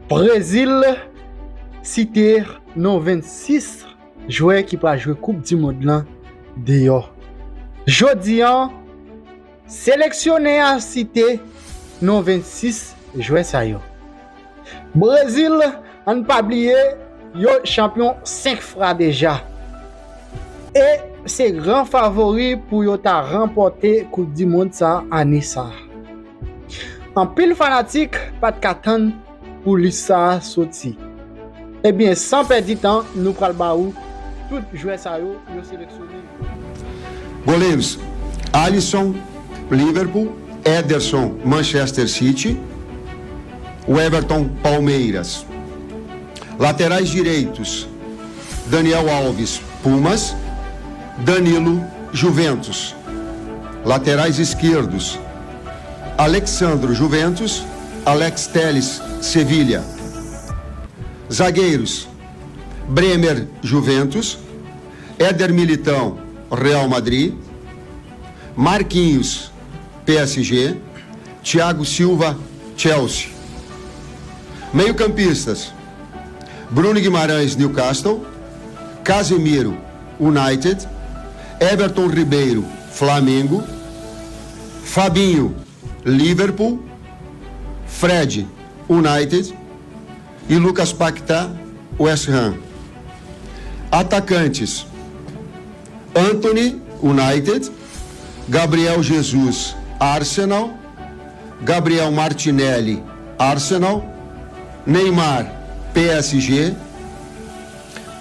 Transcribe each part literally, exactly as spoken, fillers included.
Brezil site non vennsis jwè ki pral jwe Koup di Mond lan deyò. Jodi a, seleksyonè a site non vennsis jwè sa yo. Brezil, ann pa bliye, yo chanpyon senk fwa deja. E se gran favori pou yo ta ranpòte Koup di Mond sa ane sa. Anpil fanatik pa t ka tann pou lis sa a soti. Ebyen, san pèdi tan, nou pral ba ou tout jwè sa yo, yo seleksyone. Goleiros: Alisson, Liverpool; Ederson, Manchester City; Everton, Palmeiras. Laterais direitos: Daniel Alves, Pumas; Danilo, Juventus. Laterais esquerdos: Alex Sandro, Juventus; Alex Telles, Sevilha. Zagueiros: Bremer, Juventus; Éder Militão, Real Madrid; Marquinhos, P S G; Thiago Silva, Chelsea. Meio-campistas: Bruno Guimarães, Newcastle; Casemiro, United; Everton Ribeiro, Flamengo; Fabinho, Liverpool; Fred, United; e Lucas Paquetá, West Ham. Atacantes: Antony, United; Gabriel Jesus, Arsenal; Gabriel Martinelli, Arsenal; Neymar, P S G;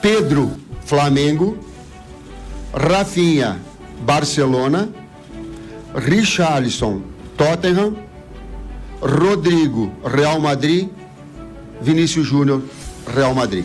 Pedro, Flamengo; Rafinha, Barcelona; Richarlison, Tottenham; Rodrygo, Real Madrid; Vinícius Júnior, Real Madrid.